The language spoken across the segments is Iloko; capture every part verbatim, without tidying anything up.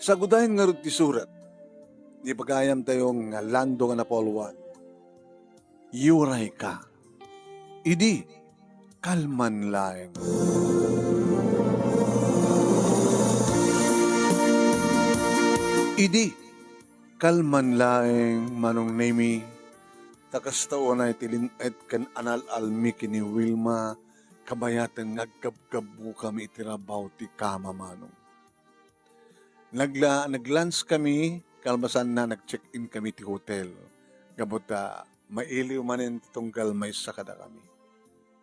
Sagudayen ngarud ti surat, ibagayam tayo nga Lando nga napulwan. Iwray ka. Idi, kalman laeng. Idi, kalman laeng, Manong Nemi, ta kasta unay ti lin-et ken anal-almi ken ni Wilma, kabayaten nga aggabgabukami iti rabaw ti kama, Manong. Nagla-, nag-lunch kami, kalpasanna, nag-check-in kami ti hotel. Gapu ta, mailiw manen ti tunggal maysa kadakami.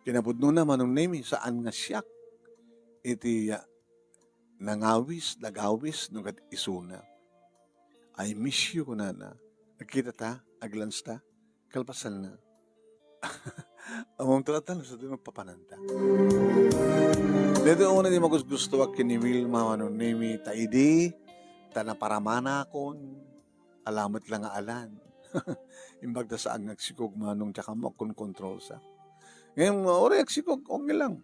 Kinapudnona, Manong Nemi, saan nga siak iti, ah, nangawis, nagawis, no ket isuna. "I miss you," kunana. Nagkita ta, ag-lunch ta. Kalpasanna. Ammom ta, atan, sa di mapapananta. Daytoy unay ti magusgustuak ken ni Wilma, Manong Nemi, ta idi, ta naparamanakon, ala met la nga alan. Imbag ta saan nga agsikog, Manong, diak ammo a kon-control sa. Ngayon, uray agsikog, okay lang.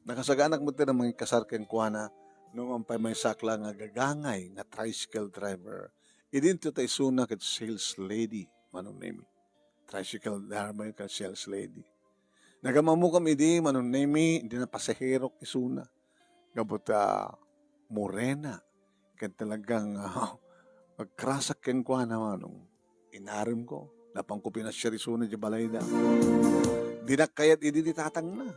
Nakasaganak met ti mangikasar kenkuana, no man pay maysak la nga gagangay nga tricycle driver. Idinto ta isuna ket sales lady, Manong Nemi. Tricycle driver ken sales lady. Nagam-ammokami idi, Manong Nemi, idi napasaherok isuna. Gapu ta morena, ken talagang, ah, agkrasak kenkuana, Manong. Inaremko, napanko pinasiar isuna idiay balayda. Dinak kayat idi ti tatangna.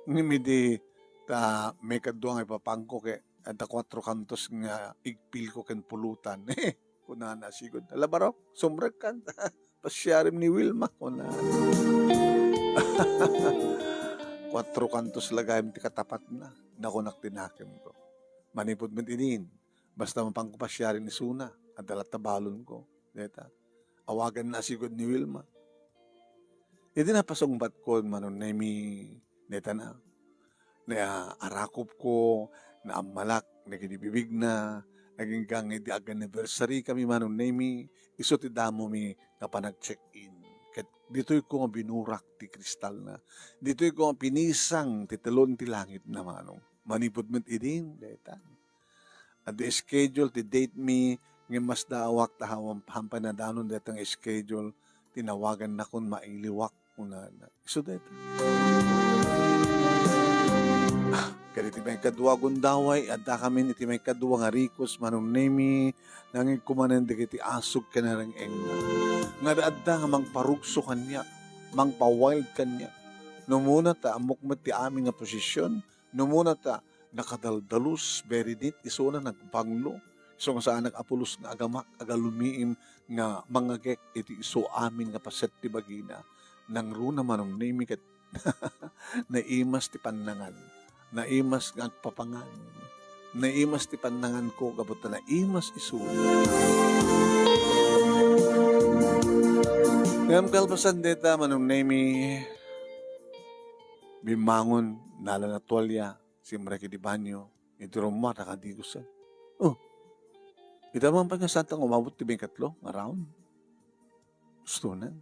Ngem idi ta maikadua nga ipapanko ket adda kuatro kantos nga igpilko ken pulutan. Kunana, "Sigud, ala barok, sumrekkan. Pasiarem ni Wilma," kunana. Kuatro kantos la gayam ti katapatna. Nakunak ti nakemko. Manipud met idin, basta mapanko pasiaren isuna, adda latta balonko. Deta. Awaganna a sigud ni Wilma. Idi napasungbatkon, Manong Nemi, deta na, naarakopko, naammalak dagiti bibigna, agingga nga idi ag-anniversary kami, Manong Nemi, isu ti damomi nga panag-check-in. Ket ditoyko nga binurak ti kristalna. Ditoyko nga pinisang ti telon ti langitna, Manong. Manipud met idin, deta. Adda schedule ti date mi, ngem masdaawak ta awan, awan pay nadanon dayta nga schedule, tinawagannakon mailiwak, kunana. Isu dayta. Ah, ket iti maikadua gundaway, addakamin iti maikadua nga rikos, Manong Nemi, nangigko manen dagiti asug ken areng-engna. Nga adda nga mangparugso kaniak, mangpa-wild kaniak. No muna ta ammok met ti amin nga posisyon, no muna ta nakadaldalus, very neat, isuna nagbanglo. Isu nga saanak a pulos nga agamak, agalumiim nga mangagek iti isu amin nga paset ti bagina. Nangruna, Manong Nemi, ket naimas ti pannangan. Naimas nga agpapangan. Naimas ti pannanganko gapu ta naimas isu. Ngem kalpasan dayta, Manong Nemi, bimmangon, nala na tualya, simrek iti banyo, iti rummuar, nakadigusen. Oh, ita man pay nga saan ta nga umabot ti baingkatlo nga round. Ustonan.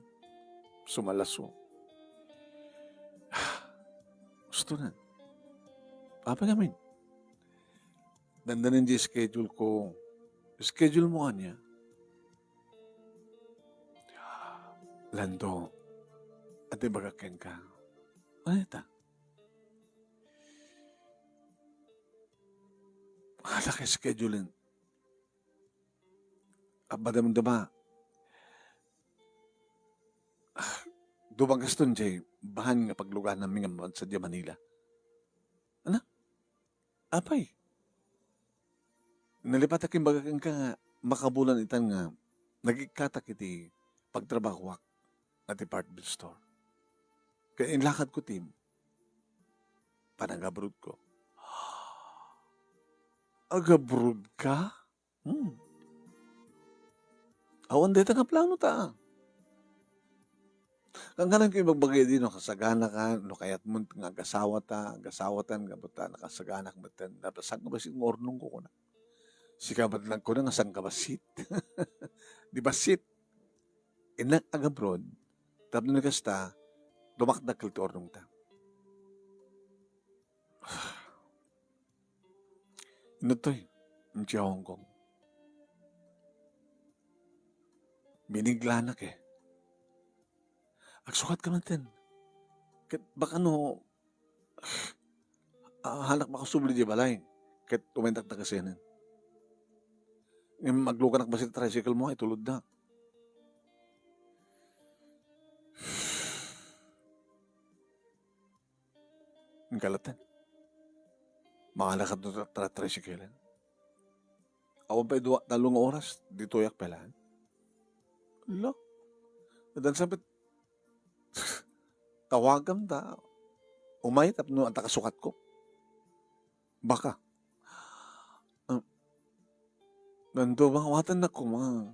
Sumalaso. Ustonan. Apay ngamin? Dandanin di schedule ko. Schedule mo kanya. Lando, ati bagak kenka. Ano ita? Ala ka scheduling. Abadam da ba? Dumang gaston jay bahan nga paglugananmi nga mabansa jay Manila. Ana? Apay? Nalipatak imbaga kenka nga makabulan itan nga nagikkatak iti pagtrabahoak nga department store. Kaya inlakad ko, Tim, panagabroad ko. Agabroad ka? Hmm. Awan dayta nga plano ta. Kanggananko ibagbagi idi no kasagana ka, no kayatmo nga agasawa ta, agasawatan, gapu ta nakasaganak metten. Dapat saan nga bassit nga urnongko kuna. Sika met lang kuna nga saan nga bassit. Di bassit. Innak agabroad, tapno ni kasta, dumakdak ti urnong ta. Inuttoy, idiay Hong Kong. Biniglanak, eh. Agsukat ka man ten. Ket baka no, ah, hanak makasubli di balay. Ket umayendak ta kasenen. Ngem agluganak bassit tricycle mo, itulodda. Ang kalatan. Mangalakad no tra-, tra-, tricycle. Awan pay dua, tallo nga oras, ditoyak pay laeng. Ala. Addan sabi't, tawagam ta. Umay, tapno anta kasukatko. Baka. Ah, nanto, bang awatannak koma.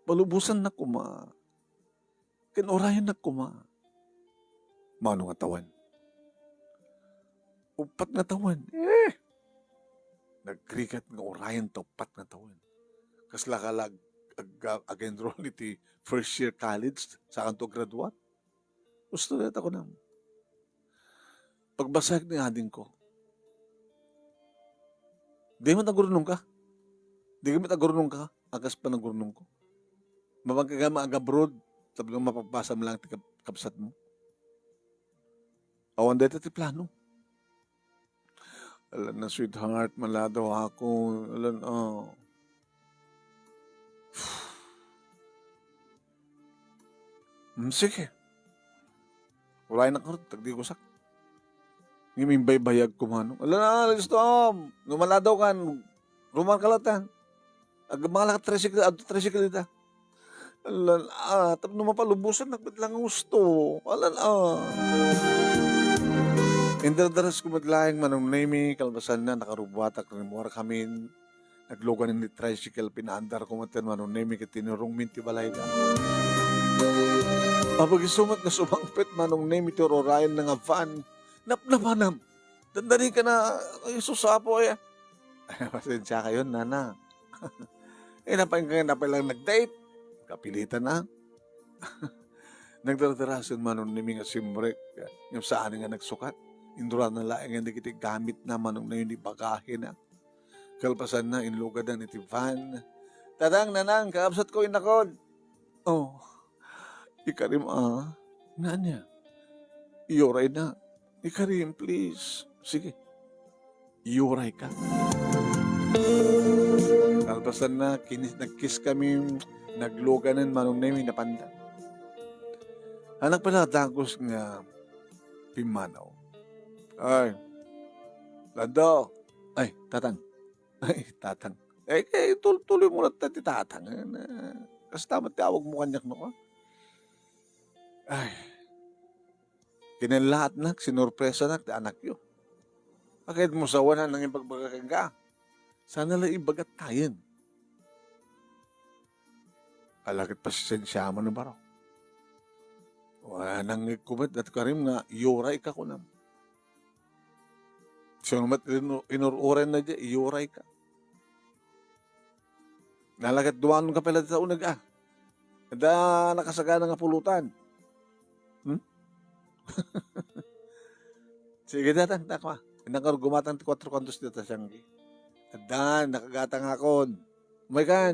Palubosannak koma. Ken urayennak koma. Mano nga tawen? Uppat nga tawen. Eh! Nagrigat nga urayen ta uppat nga tawen. Kasla ka la ag-, ag-, ag-enroll iti first year college, saanto graduate? Gusto na ta kunam. Pagbasag ni adingko. Di man agurnong ka. Di ka met agurnong ka. Akas pa nagurnong ko. Mabang ka nga ag-abroad, tapno mapapasam lang ti kab-, kabsat mo. Awan dayta ti plano. Alan na, sweetheart, maladaw ako. Alan, ah. Hmm, sige. Urayenak ngarud, tagdigusak. Ngem imbaybayag ko manong. Alan na, alas to, am. No maladaw kan, ruman ka latan. Ag-, mga lakat tricycle, adto tricycle ita. Alan, ah, tapno mapalubosannak met lang gusto. Alan, ah. Indardaras ko met laeng, Manong Nemi, kalpasanna, nakarubuatak rimmuar kamin. Naglugan ni tricycle, pinaandar ko met, Manong Nemi, ket tinurong min ti balay da. Apag isu met nga sumangpet, Manong Nemi, ti urayen na nga van. Napnapanam. Dandani ka na, ay, sus, Apo, eh. Pasensya kayo, nana. Eh, napay, napay lang nag-date. Kapilitan na. Nagdardarasen Manong Nemi nga simrek. Ngem saan nga nagsukat. Indurana laeng nga dagiti gamit na Manong Nemi ni bagahe na. Kalpasan na, inlugadan iti van. Tatang, nanang, kakabsat ko, inakon. Oh, ikarim, ah. Nga ania? Iuray na. Ikarim, please. Sige. Iuray ka. Kalpasan na, kinis-, nag-kiss kami, nagluganan, Manong Nemi, napanda. Anak pala, dagos nga pimmanaw. Ay, Lando. Ay, Tatang. Ay, Tatang. Eh, eh, tul-, tuloy mo na ti Tatang. Eh, na, kasta met ti awag mo kaniak, no? Ay. Kinallaatnak, sinurpresanak ti anakyo. Akayat mo sawen a nangibagbaga kenka? Sana la ibagat tayen. Ala ket pasisensiaman no baro. Wa nangngegko met dati karim nga iuray ka kunam. Sino met inu-, inur-uray na di, iuray ka. Nalagat duanon ka pala dita uneg, ah. Da nakasagana nga pulutan. Hmm? Sige, datang, takwa. Inang ka gumatang ti kuatro kantos dita, siyanggi. Addan, nakagatang akon. Umay kan.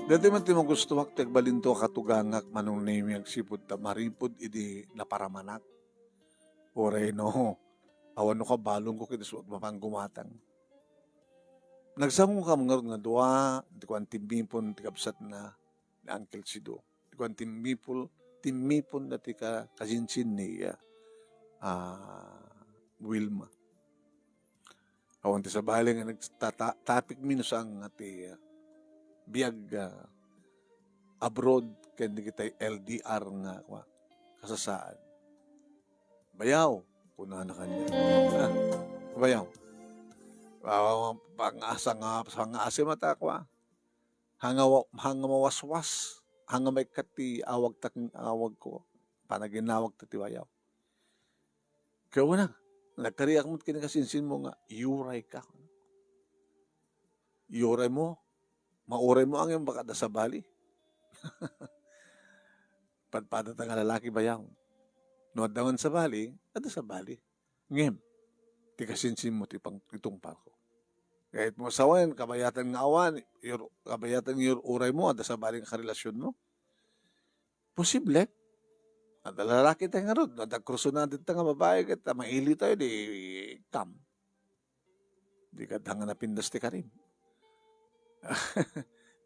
Dati man ti magustuak ti agbalinto a katugangak, Manong Nemi, agsipud ta maripud idi naparamanak. Uray no, awan no kabalonko ket isu a mapanggumatang. Nagsamongkam ngarud nga dua, ti kuan timmipon ti kabsatna ni Uncle Sido. Ti kuan timmipol-, timmipon na ti ka-, kasinsin ni, ah, ah, Wilma. Awan ti sabali nga nagtata-, tapikmi no saan nga ti, ah, biag, ah, abroad ken dagiti L D R nga, kua, kasasaan. "Bayaw," kunana kaniak. Ah, "Bayaw. Ah, pangasa nga, pangasi mata, kua. Hanga wa-, hanga mawaswas, hanga maikkat ti awag ta ken awag ko, panaginawag ta ti bayaw." Kauna, nagkariak met ken kasinsin mo nga, "Iuray ka." Iuray mo, mauray mo, ngem baka adda sabali. Padpadata nga lalaki bayaw. No adda man sabali, adda sabali. Ngem, ti kasinsin mo ti pang-, itungpalko. Ket mo sawen, kabayatan nga awan, iyur-, kabayatan nga iyur-uray mo, adda sabali nga karelasion mo. Posible. Adda lalaki tayo ngarud, no? Adda kursunada ta nga babae, ket maili tayo, di kam. Di ka nga napindas ti karim.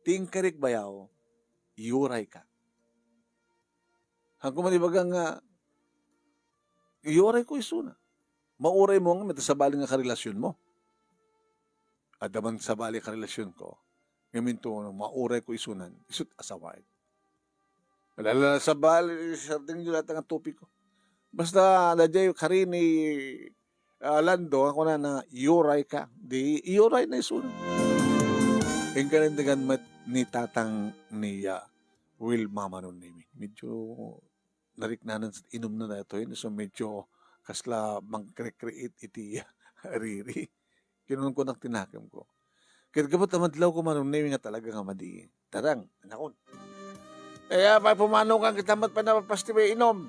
Ti inkarik bayaw, iyuray ka. Haanko man ibaga nga, iyuray ko isuna. Mauray mo nga, may sabali nga karelasion mo. Adda man sabali karelasion ko. Ngamin to, no, mauray ko isunan. Isut asawaen. Wala la sabali, sarding yun ata nga topiko. Basta, adda jay karini, ah, Lando, ako na na, iyuray ka. Di, iyuray na isuna. Ingkalindagan met ni tatang ni, ah, Wilma Manong Nemi. Medyo nariknanan sa inumna daytoy, so medyo kasla mangkre-create iti riri. Kinunkunak ti nakemko. Ket gapu ta madlaw ko Manong Nemi nga talaga nga madi. Tarang, anakon. Kaya pay pumano ka kita met pay napapasti may inom.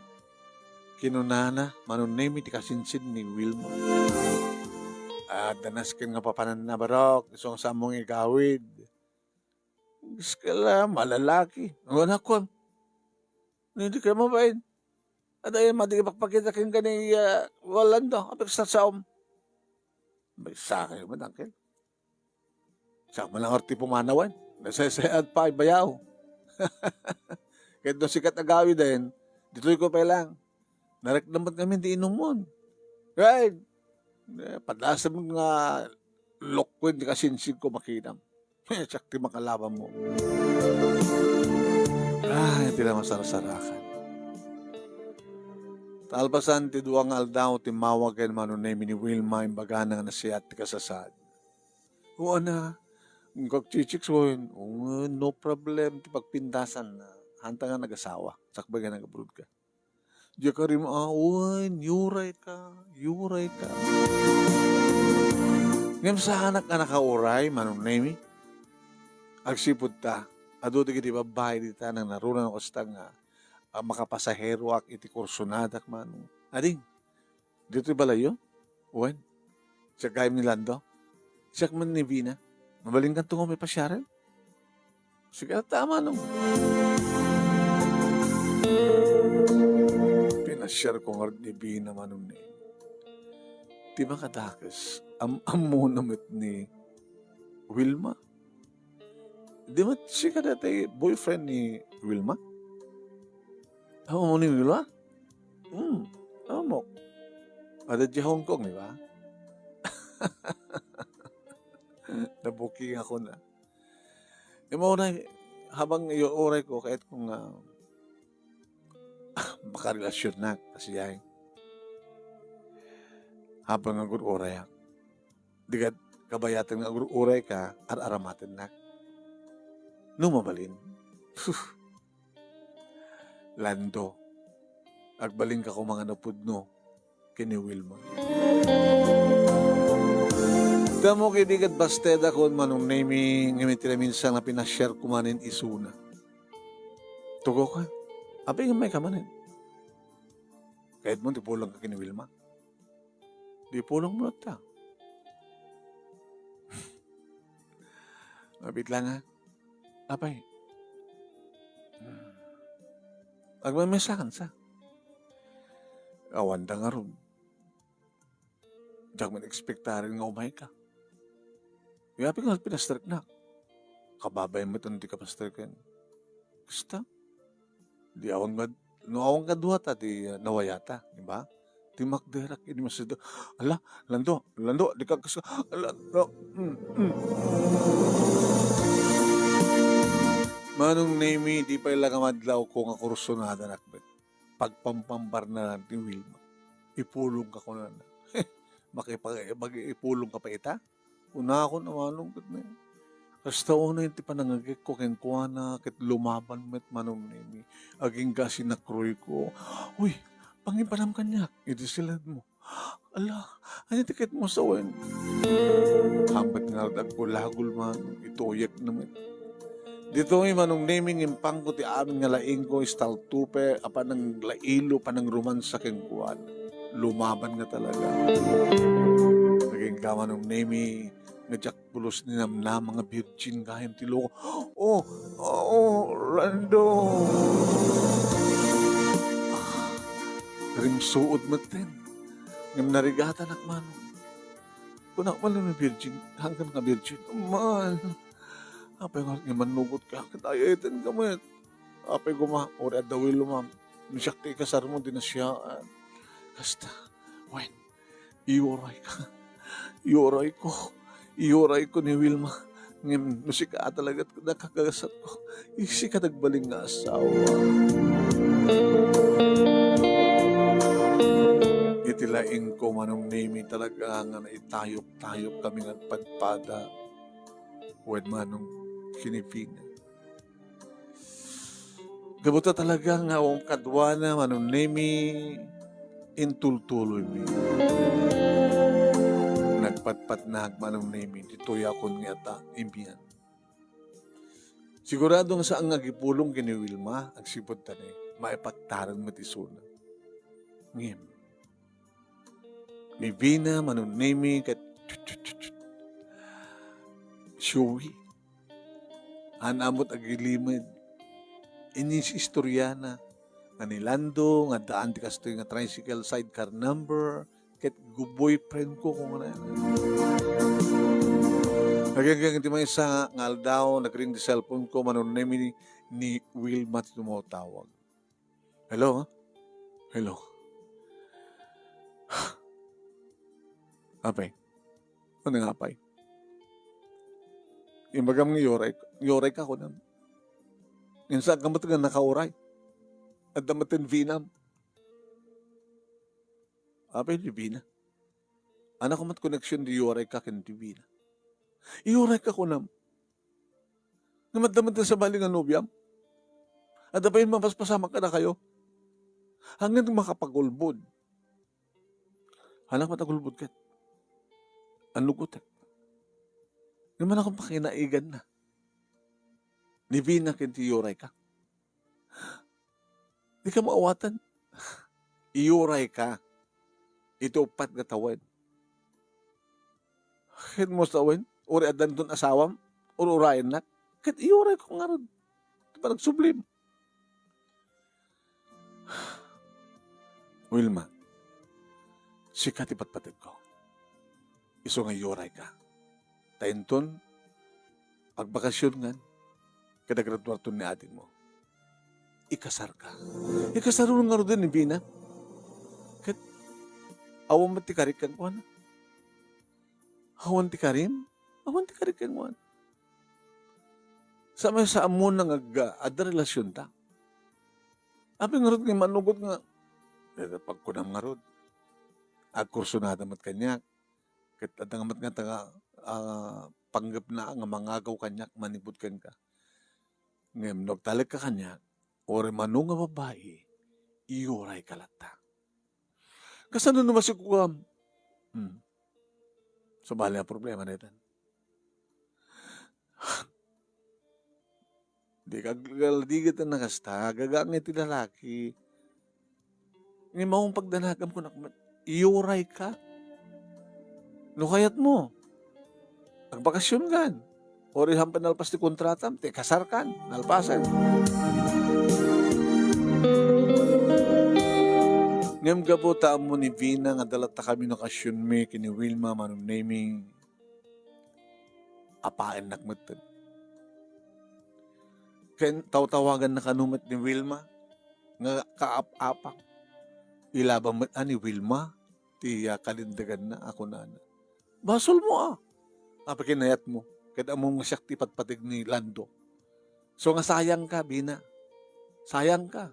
Kinunana, Manong Nemi ti kasinsin ni Wilma. Adda nasken nga papananna barok, isu nga sammong igawid. Iskala, malalaki. Ang anak ko, hindi kayo mabain. Ada yan, madi pakpakita ken kani, ah, Rolando, apik sa saom. May sakay man, angkel. Sa man ang arti pumanawan. Nasaysayan pa, bayaw. Kahit no sikat agawid din, ditoy ko pa lang. Narekdam met ngamin ti inumon. Right? Eh, padasam nga lokkuen ti kasinsin ko makinam. Siak ti makalaban mo. Ay, ti la masarsarakan. Talpasan ti dua nga aldaw, timmawag ken Manong Nemi ni Wilma, imbagana nga nasayaat ti kasasaad. O, ana, ngkak chichik soen. O, no problem ti pagpindasan na. Hanta nga nagasawa. Sakbay nga nagabroad ka. Diak karim awan, yuray ka, yuray ka. Ngem saanak a nakauray, Manong Nemi. Agsipud ta, adu dagiti babbai dita nang naruna no kasta nga, ah, makapasaheroak iti kursonadak, Manong. Ading, ditoy balayyo? Wen, siak gayam ni Lando. Siak man ni Bina. Mabalinkan to nga may pasiaren? Sige, tama no. Pinasiar ko ngarud ni Bina Manong Nemi. Ti makadakes, am-, ammona met ni Wilma. Di met sika dati boyfriend ni Wilma? Amo ni Wilma? Hmm, amo. Ada di Hong Kong, di ba? Nabuking ako na. Yung mga unay, habang iyo oray ko, kahit kung, ah, makarelasyon na, kasi ay, habang agur-uray, ah, di ka kabayatan nga agur-uray ka, ar-aramaten na. No mabalin. Sus. Lando, agbalin ka kung mga napudno, ken ni Wilma. Damo kidi ket basted ako, Manong Nemi, ngem iti naminsan nga pinasiar ko manen isuna. Tugaw ka. Apay nga may ka manen? Kayat mo, ti pulang ka ken ni Wilma. Di pulang mo latta. Mabit lang, ha? Apay. Agmamesa kan sa. Awan da nga ron. Diak man expectaren nga umay ka. Yapi nga pinastrek na. Kababay mo itong di ka pastrek yan. Kasta? Di awan nga, no awan nga duwa ta, di, uh, nawayata, di ba? Ti makderak, ini masada. Ala, Lando, Lando, di ka kasta. Ala, no, mm, mm. Manong Nemi, di pay lang nga madlaw ko nga kursunada nakbet. Pagpampambar na lang ti Wilma. Ipulong ka kunana. Makipag-, mag-ipulong ka pa ita? Kunakon a Manong ket ne. Kasta unay ti panangagek ko kenkuana ket lumaban met Manong Nemi. Agingga sinakroy ko. Uy, pangipanam kaniak. Iti siled mo. Ala, ania ti ket mo sawen? Hambet nga agulagul man, ituyek na met. Ditoy Manong Nemi, ngimpanko ti amin nga laing ko, staltupe, a pananglailo, panangrumansa kenkuana. Lumaban nga talaga. Naging ka Manong Nemi, Nga diak pulos ni namnama nga virgin gayam ti loko. Oh, oh, Lando. Ah, rimsuod metten. Ngem narigatanak, Manong. Kunak man nga virgin, hanggan nga virgin. Man, apay nga, nga mannugot ka, ket ay-ayaten ka met. Apay koma, uray adda Wilma, no siak ti ikasarmo, di na siak. Kasta, wen, iyuray ka. Iyuray ko. Iyuray ko ni Wilma. Ngem, no sika talaga nakakagasat ko, sika nagbalin nga asawa. Iti laing ko, Manong Nemi, talaga nga naitayop-tayop kami nga agpadpada. Wen, Manong, kinipina. Gapu ta talaga nga awan kaduana, Manong Nemi, intultuloymi. Nagpatpatnag, Manong Nemi, ditoy akon nga ta imian. Sigurado nga saan nga agipulong ken ni Wilma, agsipud ta ni, maipagtareng met isuna. Ngem, ni Vina, Manong Nemi, ket Shuwi. Haan met agilimed. Inistoriana nga ni Lando nga addaan ti kastoy nga tricycle sidecar number ket gu-, boyfriend ko, kung ano. Agingga ti maysa nga aldaw, nagring ti cellphone ko, Manong Nemi, ni Wilma ti tumawag. Hello? Hello? Apay? Ano nga, apay? Imbagam nga iyuray, iyuray ka, kunam. Insan ka met nga nakauray. Adda met ti Vinam. Apay ni Vina? Anak ko met connection di iyuray ka ken ni Vina. Iyuray ka, kunam. Nga madda met sa bali nga nobiam. Adda pay mapaspasamak kadakayo. Hangin makapagulbod. Anak, matagulbod ket. Annugotek. Nga man akong pakinaigan na. Ni Vina ken ti iyuray ka. Di ka maawatan. Iyuray ka. Iti uppat nga tawen. Ket mo tawen, uri addanton asawam, ur-urayennak. Ket iyuray ko ngarud. Ti panagsublim. Wilma, sika ti patpategko. Isu nga iyuray ka. Ta inton agbakasyon ngan, ket agraduarton ni adingmo. Ikasarka. Ikasarmo ngaruden ni Vina. Ket awan met ti karik kenkuana. Awan ti karim? Awan ti karik kenkuana. Sa may sa ammona nga agga-, adda relasyonta. Apay ngarud nga manugot nga, eh, pagkunam ngarud. Agkursunada met kaniak. Ket adda nga met nga taga, ah, panggepna nga mangagaw kaniak manipud kenka. Ngem no agtalekka kaniak, uray mano nga babai, iyurayka latta. Kasano no masikuam? Hmm. Sabali a problema daytan. Di ka aglaladiget a nakasta, gaga nga iti lalaki. Ngem awan pagdanagam kunak met, iyurayka. No kayatmo, agbakasyon kan. Uri han panalpas ti kontratam, ti kasar kan, nalpasen. Ngem gapu ta ammo ni Vina nga adda latta kami no kasyonmi ken ni Wilma, Manong Nemi, apaennak metten. Ken tawtawaganna kano met ni Wilma nga kaap-apak. Ilaban met a ni Wilma ti, ah, kalindaganna a kunana, "Basolmo, a. Apay kinayatmo? Ket ammom nga siak ti patpateg ni Lando. So nga sayangka, Vina. Sayangka."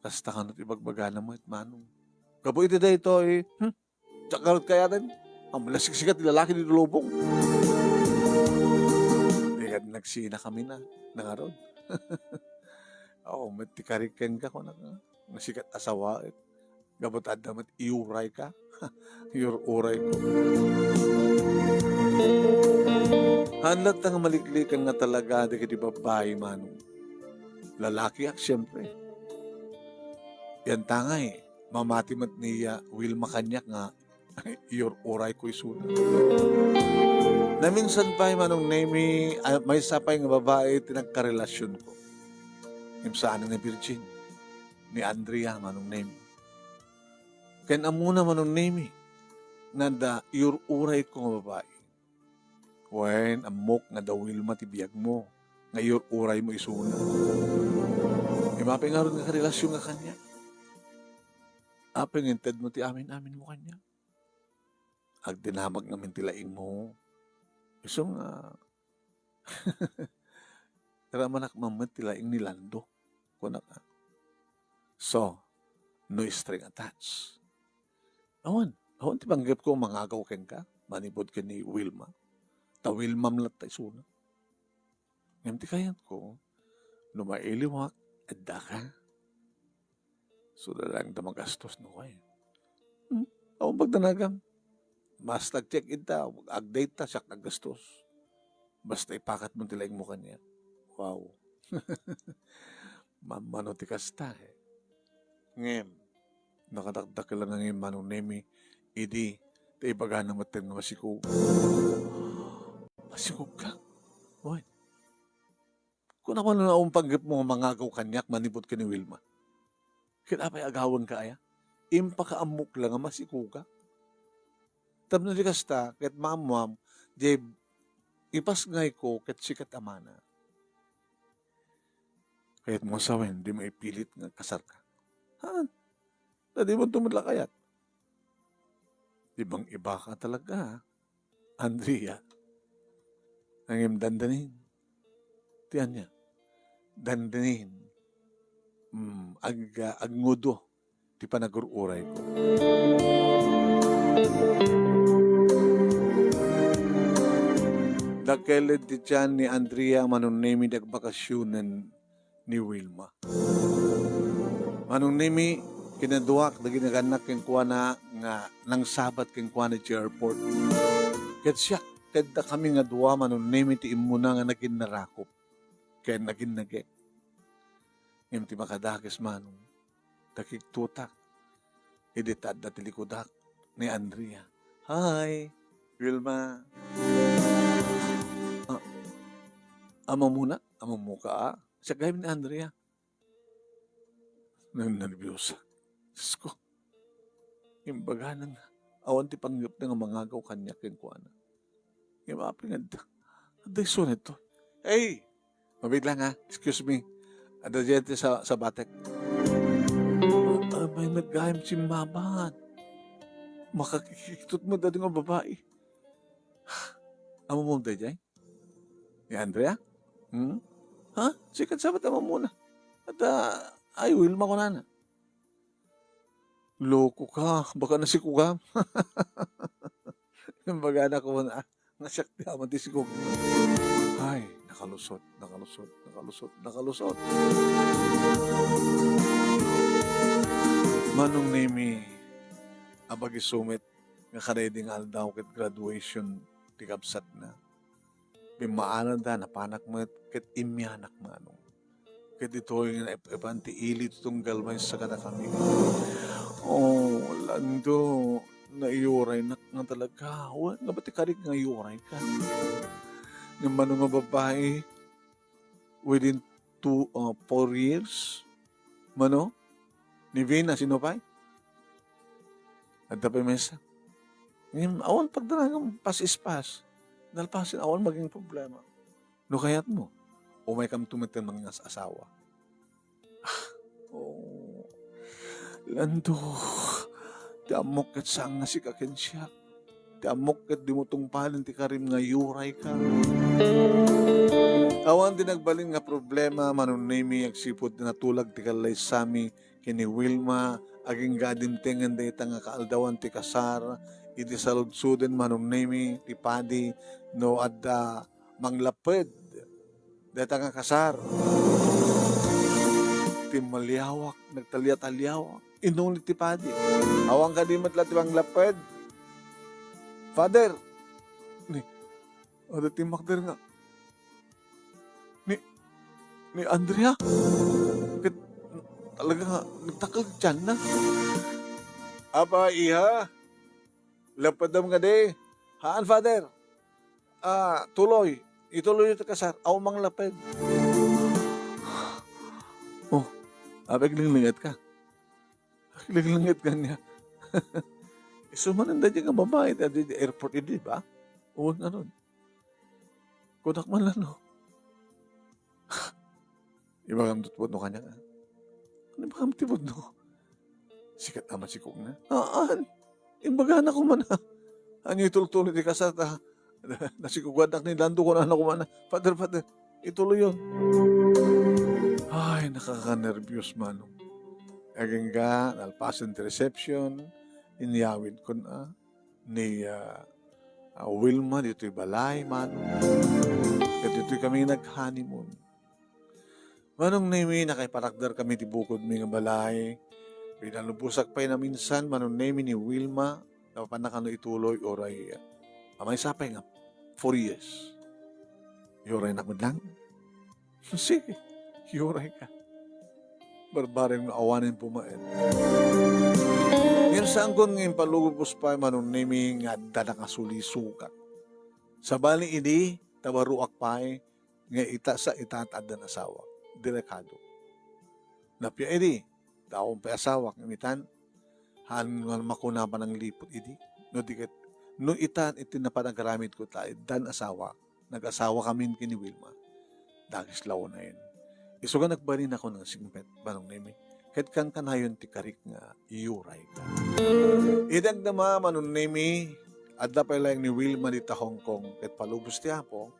Kasta kano ti ibagbagana met, Manong. Gapu iti daytoy, hmm? Diak ngarud kayaten. Ammom la sigsigad ti lalaki ditoy lubong. Di kadi nagsina kami na, nangarud. Awan met ti karik kenka, kunak, nga sikat a sawaek. Gapu ta adda met iyurayka. Iyur-urayko. Haan latta nga maliklikan nga talaga dagiti babbai, Manong. Lalakiak, siempre. Yan tangay, mamati met ni, ah, Wilma kaniak nga Iyur-urayko isuna. Naminsan pay, Manong Nemi, a, maysa pay nga babai ti nagkarelasionko. Ngem saan nga virgin. Ni Andrea, Manong Nemi. Ken ammona, Manong Nemi, nga adda iyur-urayko nga babai. Wen, ammok nga adda Wilma ti biagmo, nga iyur-uraymo isuna. Ngem apay ngarud nga karelasionka kaniak? Apay nga intedmo ti amin-aminmo kaniak? Agdinamag ngamin ti laingmo. Isu nga, ramanak man met ti laing ni Lando. Kunak, a. So, no string attached. Awan, awan ti panggepko nga mangagaw kenka, manipud ken ni Wilma. Ta Wilmam latta isuna. Ngem ti kayatko, no mailiwak, addaka. Saan laeng ta magastos no kayat. Hmm? Awan pagdanagam. Basta agtiek ita, agdayta, siak naggastos. Basta ipakatmo ti laingmo kaniak. Wow. Mammano ti kasta, eh. Ngem, nakadakdakkel nga ngem, Manong Nemi, idi ta ibagana metten nga masikog. Masikogka? Wen. Kunam no awan panggepmo nga mangagaw kaniak manipud ken ni Wilma. Ket apay agawenka aya? Impakaammok la nga masikogka. Tapno di kasta, ket maammoam, diay ipasngayko ket sika ti amana. Kayatmo a sawen, di maipilit nga agkasarka. Haan? Ta di mo met la kayat. Di bang ibaka talaga, ha? Andrea. Ngem dandanin. Ti ania? Dandanin. Mm, ag-, agngudo ti panagur-urayko. Dakkel ti tian ni Andrea, Manong Nemi, ti agbakasionen ni Wilma. Manong Nemi, kinaduak dagiti nagannak kenkuana nga nangsabat kenkuana iti airport. Ket siak, ket dakami nga dua, Manong Nemi, ti immuna nga naginnarakup ken naginnagek. Ngem ti makadakes, Manong, ta kigtotak idi ta adda ti likudak ni Andrea. Hi, Wilma. Ah, amamuna? Amammuka, a? Siak gayam ni Andrea. Nannerbios. Diyos ko. Imbagana nga awan ti panggepna nga mangagaw kaniak kenkuana. Ngem apay nga adda, adda isuna ditoy. Hey! Mabiit lang, ha? Excuse me. Adda diay ti sa-, sabatek. Apay met gayam simmabat? Makakiktot met daytoy nga babai. Ammom daydiay? Ni Andrea? Hmm? Ha? Sika ti sabat, ammom muna. Adda, ay, Wilma kunana. Loko ka, baka nasikogam. Imbagana koma, ah, nga siak ti ama ti sikog. Ay, nakalusot, nakalusot, nakalusot, nakalusot. Manong Nemi, abagi sumet nga kadaydi nga aldaw ket graduation ti kabsatna. Pimmaanada, napanak met ket immianak, Manong. Ket ditoy nga naep-epan ti ili ti tunggal maysa kadakami. Oh, Lando, naiyuraynak nga talaga. Wen, nga ba ti karik nga iyurayka? Ngem mano nga babai, within two, uh, four years, mano? Ni Vin, a sino pay? Adda pay maysa. Ngem awan pagdanagam, past is past. Nalpasen, awan maging problema. No kayatmo, umaykamto met ken mangas-asawa. Ah, oh. Lando, ti ammok ket saan nga sika ken siak. Ti ammok ket dimo tungpalen ti karim nga iyurayka. Awan ti nagbalin nga problema, Manong Nemi, agsipud natulag ti kallaysami ken ni Wilma, agingga dimtengen dayta nga kaaldawan ti kasar, idi saludsuden, Manong Nemi, ti padi, no adda manglapped dayta nga kasar. Timmaliawak, nagtaliataliawak. Inuli ti padi. Awan kadi met la ti manglapped. Father, ni, adda timmakder nga, ni, ni Andrea? Ket talaga nga nagdakkel ti tianna. Apa, iha? Lapedem nga di. Haan, Father. Ah, tuloy. Ituloy ti kasar. Aw, manglaped. Oh, apay aglinglinget ka? Aglinglinget ka niya. Isu man ang daydi nga babae, daydi airport idi, ba? O, ano? Kunak man lang, no? Ibagam ti pudno kaniak, a. Ano ibagam ti pudno? Sikat naman si Kong na. Haan. Imbagana ko man, a. Ania itultuloy ti kasar ta. Nasikugadak ni Lando, kunana ko man, a, "Father, Father, ituloy yun." Ay, nakakanerbios, Manong. Agingga, nalpasen ti reception, inyawid ko na ni, ah, ah, Wilma ditoy balay, Manong. Ket ditoy kami nag-honeymoon. Manong Nemi, nakaipatakder kami ti bukodmi nga balay. Pinalubosak pay naminsan, Manong Nemi, ni Wilma, napapan a kano ituloy, uray, ah, maysa pay nga four years. Uray na lang. Sige, uray ka. Barbareng no awanen pumaet. Ngem saanko nga impalubos pay, Manong Nemi, nga adda nakasulisukan. Sabali idi, tabaruak pay, nga ita sa ita ta addan asawak. Direkado. Napia idi, taon pay asawak, ngem itan, haan nga makuna panangliput idi. No di ket, no itan iti napanagaramid ko ta addan asawak, nag-asawa kamin ken ni Wilma. Dagis la unayen. Isu nga nagbalin ako nga singpet, Manong Nemi. Ket kankanayon ti karik nga uray ka. Idi agdama, Manong Nemi, adda pay laeng ni Wilma dita Hong Kong, ket palubos ti Apo,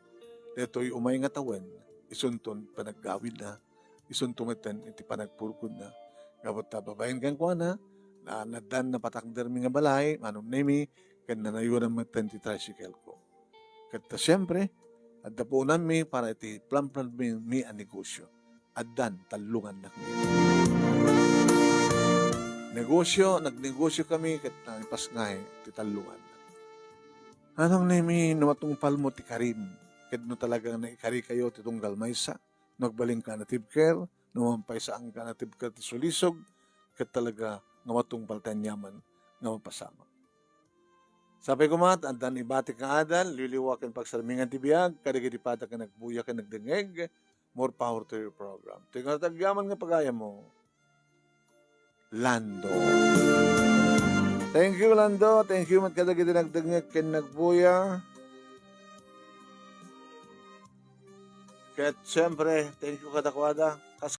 daytoy umay nga tawen, isunton panaggawidna, isunto metten iti panagpurpurna. Gapu ta babaen kenkuana, na, addan napatakdermi nga balay, Manong Nemi, ken nanayuran metten ti tricycle ko. Ket ta, siempre, adda puonanmi para iti plan-planmi a negosyo. Addan tallongannak. Negosyo, nagnegosyo kami ket naipasngay ti tallongannak. Manong Nemi, no matungpalmo ti karim, ket no talagang naikarikayo ti tunggal maysa, no agbalinka a natibker, no mampaysaan ka a natibker ti sulisog, ket talaga nga matungpal ti aniaman nga mapasamak. Sapay koma, addan ibatik nga adal, liwliwa ken pagsarmingan ti biag, kadagiti padana ken agbuya ken nagdengngeg, more power to your program. Ti nga agyaman nga pagayammo, Lando. Thank you, Lando. Thank you met kadagiti nagdengngeg ken nagbuya. Ket siyempre, thank you kadakuada. Kas